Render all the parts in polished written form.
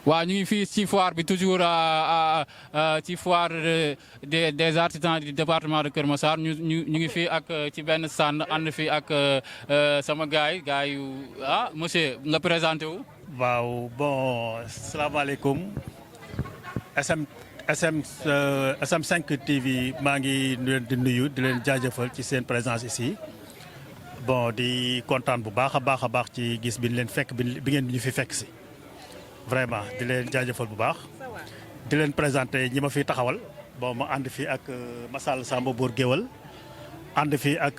waaw ñu ngi fii ci foire bi toujours ci foire des artisans du département de Kër Massar ñu ngi fii ak ci benn stand ànd fii ak sama gaay yu monsieur nga présenté wu. waaw bon salaamaaleykum SM5 TV maa ngi leen di nuyu di leen jaajëfal ci seen présence ici bon di kontaan bu baax a baax ci gis bi leen fekk bi ngeen ñu fi fekk si. vraiment di leen jaajëfal bu baax di leen présenté ñi ma fi taxawal bon ma ànd fi ak Massal Samba Bour Géwal ànd fi ak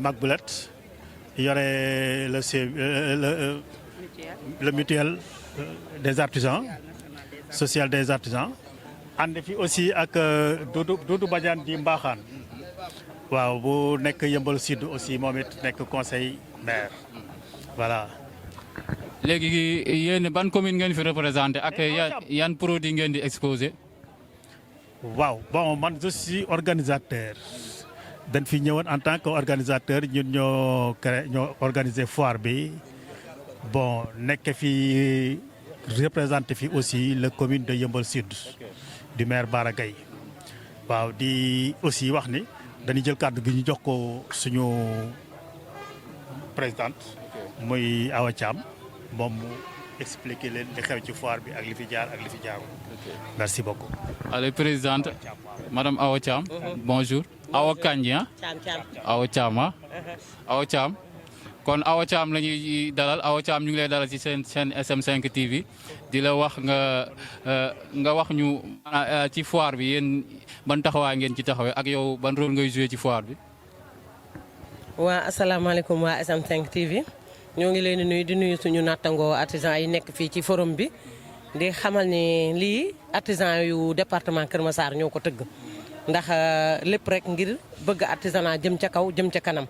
Macboulet yore le mutuel des artisans social des artisans ànd fi aussi ak Doudou Badiane di Mbaxaan waaw bu nekk Yëmbal Sud aussi moom it nekk conseil maire voilà. léegi yéen ban commune ngeen fi représenté ak yan produit ngeen di exposé. waaw bon man je suis organisateur dañ fi ñëwoon en tant que organisateur ñun ñoo organisé foire bi bon nekk fi représenté fi aussi la commune de Yeumbeul Sud du maire Bara Gaye waaw di aussi wax ni dañuy jël kàddu gi ñu jox ko suñu présidente muy Awa Thiam moom mu expliquer leen li xew ci foire bi ak li fi jaar ak li fi jaarul. merci beaucoup. allez présidente madame Awa Thiam. bonjour. Awa Kandji Awa Thiam Awa Thiam. kon Awa Thiam la ñuy dalal Awa Thiam ñu ngi lay dalal ci seen SM5 TV di la wax nga wax ñu ci foire bi yéen ban taxawaay ngeen ci taxawee ak yow ban rôle ngay joué ci foire bi. waa asalaamaaleykum waa SM5 TV. ñoo ngi leen di nuyu suñu nattangoo artisan yi nekk fii ci forum bi di xamal ni lii artisan yu département Kër Massar ñoo ko tëgg ndax lépp rek ngir bëgg artisanat jëm ca kaw jëm ca kanam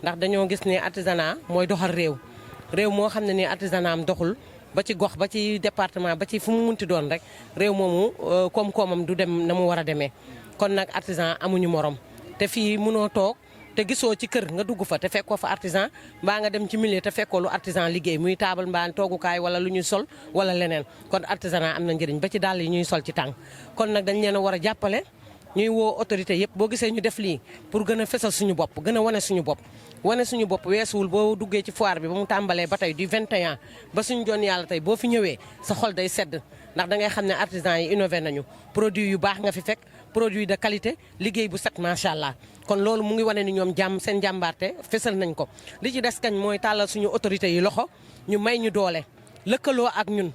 ndax dañoo gis ne artisanat mooy doxal réew moo xam ne ni artisanat am doxul ba ci gox ba ci département ba ci fu mu munti doon rek réew moomu koom-koomam du dem na mu war a demee kon nag artisan amuñu morom te fii mënoo toog te gisoo ci kër nga dugg fa te fekkoo fa artisan mbaa nga dem ci milieu te fekkoo lu artisan liggéey muy taabal mbaa toogukaay wala lu ñuy sol wala leneen kon artisanat am na njëriñ ba ci dàll yi ñuy sol ci tànk kon nag dañ leen a war a jàppale ñuy woo autorité yëpp boo gisee ñu def lii pour gën a fesal suñu bopp gën a wane suñu bopp weesuwul boo duggee ci foire bi ba mu tàmbalee ba tey du 21 ba suñu doon yàlla tey boo fi ñëwee sa xol day sedd ndax da ngay xam ne artisan yi innové nañu produit yu baax nga fi fekk produit de qualité liggéey bu set macha allah kon loolu mu ngi wane ni ñoom seen jàmbaarte fesal nañ ko li ci des kañ mooy tàllal suñu autorités yi loxo ñu may ñu doole lëkkaloo ak ñun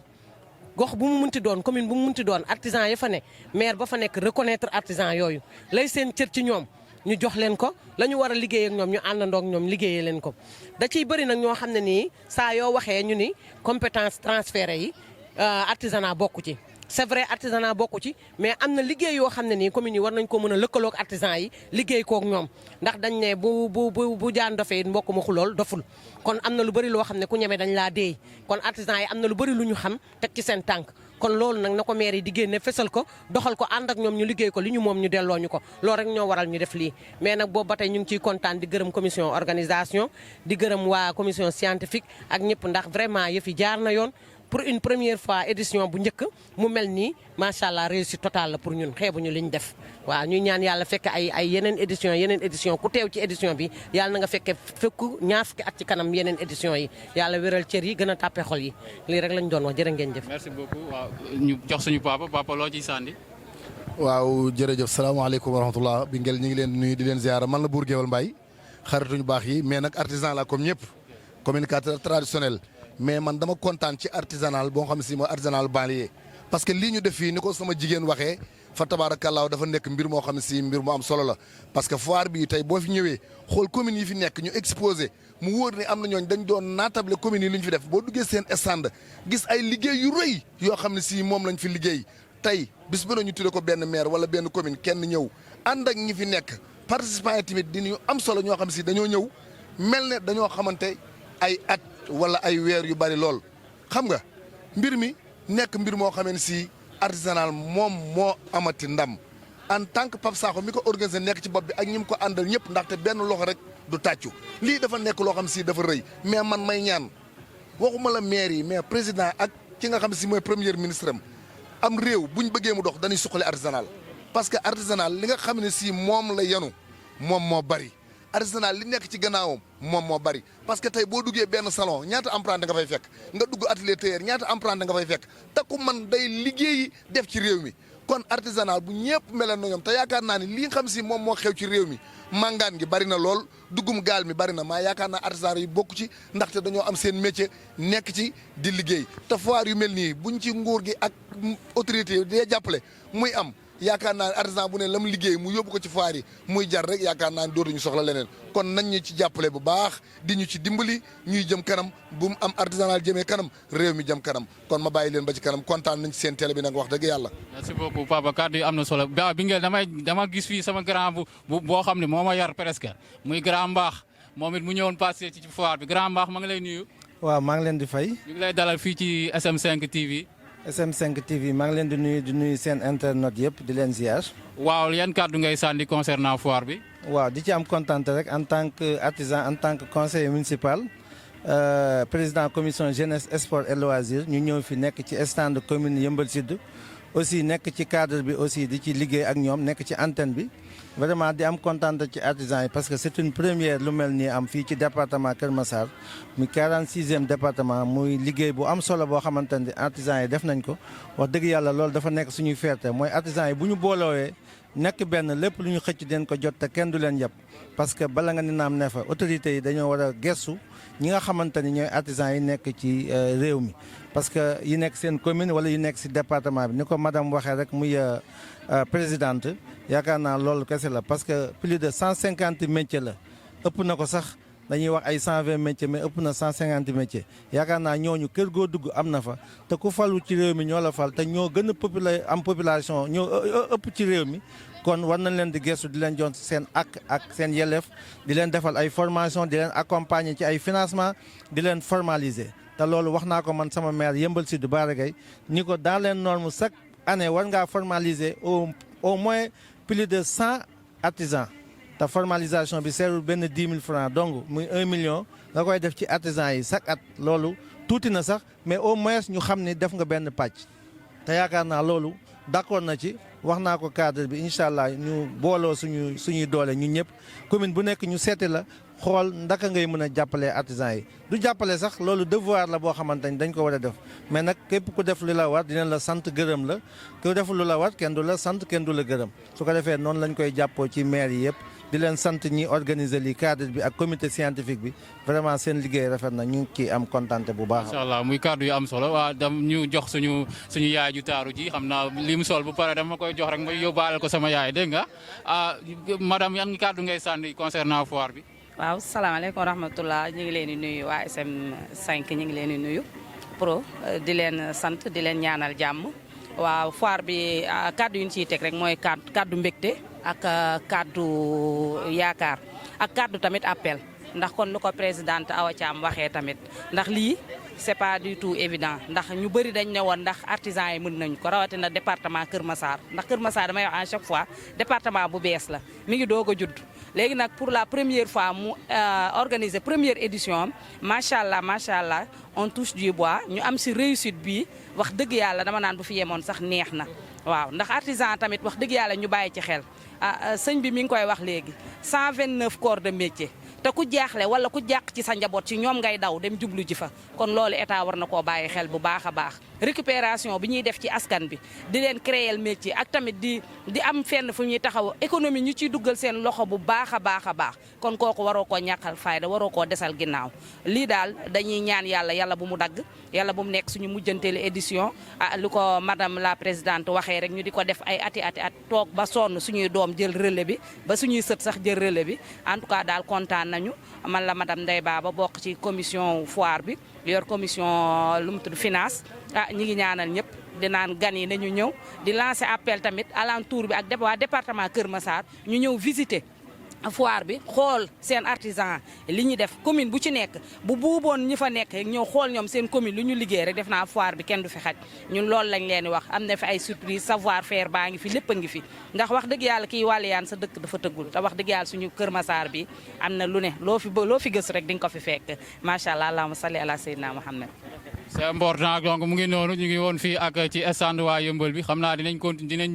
gox bu mu munti doon commune bu mu munti doon artisan ya fa ne maire ba fa nekk reconnaître artisan yooyu lay seen cër ci ñoom ñu jox leen ko la ñu war a liggéey ak ñoom ñu àndandoo ak ñoom liggéeyee leen ko da ciy bëri nag ñoo xam ne nii saa yoo waxee ñu ni compétence transféré yi artisanat bokku ci c'est vrai artisanat bokku ci mais am na liggéey yoo xam ne nii communes yi war nañ ko mën a lëkkaloog artisan yi liggéey kook ñoom ndax dañ ne bu jaan dofee mbokk ma xulool doful kon am na lu bëri loo xam ne ku ñeme dañ laa déey kon artisan yi am na lu bëri lu ñu xam teg ci seen tànk kon loolu nag na ko maire yi di génne fesal ko doxal ko ànd ak ñoom ñu liggéey ko li ñu moom ñu delloo ñu ko loolu rek ñoo waral ñu def lii mais nag boobu ba tey ñu ngi ciy kontaan di gërëm commission organisation di gërëm waa commission scientifique ak ñëpp ndax vraiment yëf yi jaar na yoon pour une première fois édition bu njëkk mu mel nii macha allah réussite totale la pour ñun xeebuñu li ñu def waaw ñuy ñaan yàlla fekk ay yeneen édition ku teew ci édition bi yàlla na nga fekke fekk ñaar fukki at ci kanam yeneen édition yi yàlla wéral cër yi gën a tàppe xol yi lii rek lañ doon wax jërë ngeen jëf. merci beaucoup waaw ñu jox suñu papa loo ciy sànni. waaw jërëjëf salaamaaleykum wa rahmatulah bi ngeen ñu ngi leen nuyu di leen ziara man la Bour Géwal Mbaye xarituñu baax yi mais nag artisan la comme ñëpp communicateur traditionnel. mais man dama kontaan ci artisanal boo xam ne si mooy artisanal banlieue parce que lii ñu def fii ni ko sama jigéen waxee fa tabaarakallaahu dafa nekk mbir moo xam ne si mbir mu am solo la parce que foire bi tey boo fi ñëwee xool communes yi fi nekk ñu exposé mu wóor ni am na ñooñ dañ doon naatable communes yi lu ñu fi def boo duggee seen stand gis ay liggéey yu rëy yoo xam ne si moom lañ fi liggéey tey bis bu ne ñu tuddee ko benn maire wala benn commune kenn ñëw ànd ak ñi fi nekk participants yi tamit dinañu am solo ñoo xam ne si dañoo ñëw mel ne dañoo xamante ay at wala ay weer yu bari lool xam nga mbir mi nekk mbir moo xamee ne si artisanal moom moo amati ndam en tant que Pape Sakho mi ko organisé nekk ci bopp bi ak ñi mu ko àndal ñëpp ndaxte benn loxo rek du tàccu lii dafa nekk loo xam si dafa rëy mais man may ñaan waxuma la maire yi mais président ak ki nga xam si mooy premier ministre am réew bu ñu bëggee mu dox dañuy suqali artisanal parce que artisanal li nga xam ne si moom la yenu moom moo bari artisanal li nekk ci gannaawam moom moo bari parce que tey boo duggee benn salon ñaata apprenti nga fay fekk nga dugg atelier tailleur ñaata apprenti nga fay fekk te ku man day liggéeyi def ci réew mi kon artisanal bu ñëpp meloon na ñoom te yaakaar naa ni li nga xam si moom moo xew ci réew mi màngaan gi bari na lool duggum gaal mi bari na maa yaakaar naa artisan yi bokk ci ndaxte dañoo am seen métier nekk ci di liggéey te foire yu mel nii buñ ci nguur gi ak autorité yi dee jàppale muy am yaakaar naa ne artisan bu ne lam liggéey mu yóbbu ko ci foire yi muy jar rek yaakaar naa ne dootuñu soxla leneen kon nañ ñu ci jàppale bu baax di ñu ci dimbali ñuy jëm kanam bu mu am artisanal jëmee kanam réew mi jëm kanam kon ma bàyyi leen ba ci kanam kontaan nañ ci seen télé bi nag wax dëgg yàlla. merci beaucoup Papa kàddu yi am na solo bi ngeen dama gis fii sama grand boo xam ne moo ma yar presque muy grand mbaax moom it mu ñëwoon passé ci foire bi grand mbaax ma ngi lay nuyu. waaw maa ngi leen di fay. ñu ngi lay dalal fii ci SM5 TV. SM5 TV maa ngi leen di nuyu seen internet yëpp di leen ziar. waaw yan kàddu ngay sànni concernant foire bi. waaw di ci am kontaan rek en tant que artisan en tant que conseiller municipal président commission jeunesse sport et loisir ñu ñëw fi nekk ci stand commune Yeumbeul Sud aussi nekk ci cadre bi aussi di ci liggéey ak ñoom nekk ci antenne bi vraiment di am kontaan ci artisans yi parce que c'est une première lu mel nii am fii ci département Kër Massar muy 46e département muy liggéey bu am solo boo xamante ne artisans yi def nañ ko wax dëgg yàlla loolu dafa nekk suñuy fierté mooy artisans yi bu ñu booloowee nekk benn lépp lu ñu xëcc den ko jot te kenn du leen yàpp parce que bala nga ni naam ne fa autorités yi dañoo war a gestu ñi nga xamante ni ñooy artisans yi nekk ci réew mi parce que yi nekk seen commune wala yi nekk si département bi ni ko madame waxee rek muy présidente yaakaar naa loolu kese la parce que plus de 150 métiers la ëpp na ko sax dañuy wax ay 120 métiers mais ëpp na 150 métiers yaakaar naa ñooñu kër goo dugg am na fa te ku falu ci réew mi ñoo la fal te ñoo gën a am population ñoo ëpp ci réew mi kon war nañ leen di gëstu di leen jox seen ak seen yelleef di leen defal ay formation di leen accompagner ci ay financement di leen formaliser te loolu wax naa ko man sama maire Yeumbeul Sud Bara Gaye ni ko dans les normes chaque année war ngaa formaliser au moins plus de 100 artisans te formalisation bi seerul benn 10 000 francs donc muy 1 million nga koy def ci artisans yi chaque at loolu tuuti na sax mais au moins ñu xam ni def nga benn pàcc te yaakaar naa loolu d'accord na ci wax naa ko cadre bi incha allah ñu booloo suñuy doole ñun ñëpp commune bu nekk ñu seeti la xool ndaka ngay mën a jàppale artisans yi du jàppale sax loolu devoir la boo xamante ni dañ ko war a def mais nag képp ku def lu la war dinañ la sant gërëm la ku def lu la war kenn du la sant kenn du la gërëm su ko defee noonu lañ koy jàppoo ci maire yi yëpp di leen sant ñi organiser li cadre bi ak comité scientifique bi vraiment seen liggéey rafet na ñu ngi ciy am kontaante bu baax. macha allah muy kàddu yu am solo waa dam ñu jox suñu yaay ju taaru ji xam naa li mu sol bu pare dama koy jox rek ma yóbbaale ko sama yaay dégg nga madame yan kàddu ngay sànni concernant foire bi. waaw salaamaaleykum wa rahmatulah ñu ngi leen di nuyu waa SM5 ñu ngi leen di nuyu pro di leen sant di leen ñaanal jàmm waaw foire bi kàddu yu ñu ciy teg rek mooy kàddu mbégte ak kàddu yaakaar ak kàddu tamit appel ndax kon lu ko présidente Awa Thiam waxee tamit ndax lii c'est pas du tout évident ndax ñu bëri dañ ne woon ndax artisans yi mën nañ ko rawatina département Kër Massar ndax Kër Massar damay wax à chaque fois département bu bees la mi ngi doog a judd léegi nag pour la première fois mu organiser première édition am macha allah on touche du bois ñu am si réussite bi wax dëgg yàlla dama naan bu fi yemoon sax neex na waaw ndax artisan tamit wax dëgg yàlla ñu bàyyi ci xel sëñ bi mi ngi koy wax léegi 129 corps de métier te ku jaaxle wala ku jàq ci sa njaboot ci ñoom ngay daw dem jublu ji fa kon loolu état war na koo bàyyi xel bu baax a baax récupération bi ñuy def ci askan bi di leen créer métier ak tamit di am fenn fu ñuy taxaw économie ñu ciy duggal seen loxo bu baax a baax a baax kon kooku waroo koo ñàkkal fayda waroo koo desal ginnaaw lii daal dañuy ñaan yàlla bu mu dagg yàlla bu mu nekk suñu mujjanteelu édition lu ko madame la présidente waxee rek ñu di ko def ay ati at toog ba sonn suñuy doom jël relais bi ba suñuy sët sax jël relais bi en tout cas daal kontaan nañu man la madame Ndeye Baba bokk ci commission foire bi yor commission lu mu tudd finance ñi ngi ñaanal ñëpp di naan gan yi nañu ñëw di lancer appel tamit alentour bi ak waa département Kër Massar ñu ñëw visiter foire bi xool seen artisan li ñu def commune bu ci nekk bu buuboon ñi fa nekk ñëw xool ñoom seen commune lu ñu liggéey rek def naa foire bi kenn du fi xaj ñun loolu lañ leen di wax am na fi ay surprise savoir faire baa ngi fi lépp a ngi fi ndax wax dëgg yàlla kii wàlliyaan sa dëkk dafa tëggul te wax dëgg yàlla suñu Kër Massar bi am na lu ne loo fi gës rek di nga ko fi fekk macha allah allahumma salli ala sayyidina Muhammad c'est important donc mu ngi noonu ñu ngi woon fii ak ci stand waa Yeumbeul bi xam naa dinañ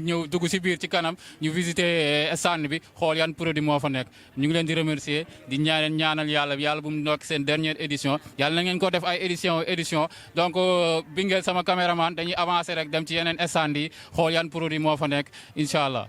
ñëw dugg si biir ci kanam ñu visiter stand bi xool yan produit moo fa nekk ñu ngi leen di remercier di ñaanal yàlla bu mu nekk seen dernière édition yàlla na ngeen ko def ay édition donc bi ngeen sama caméraman dañuy avancer rek dem ci yeneen stand yi xool yan produit moo fa nekk incha allah.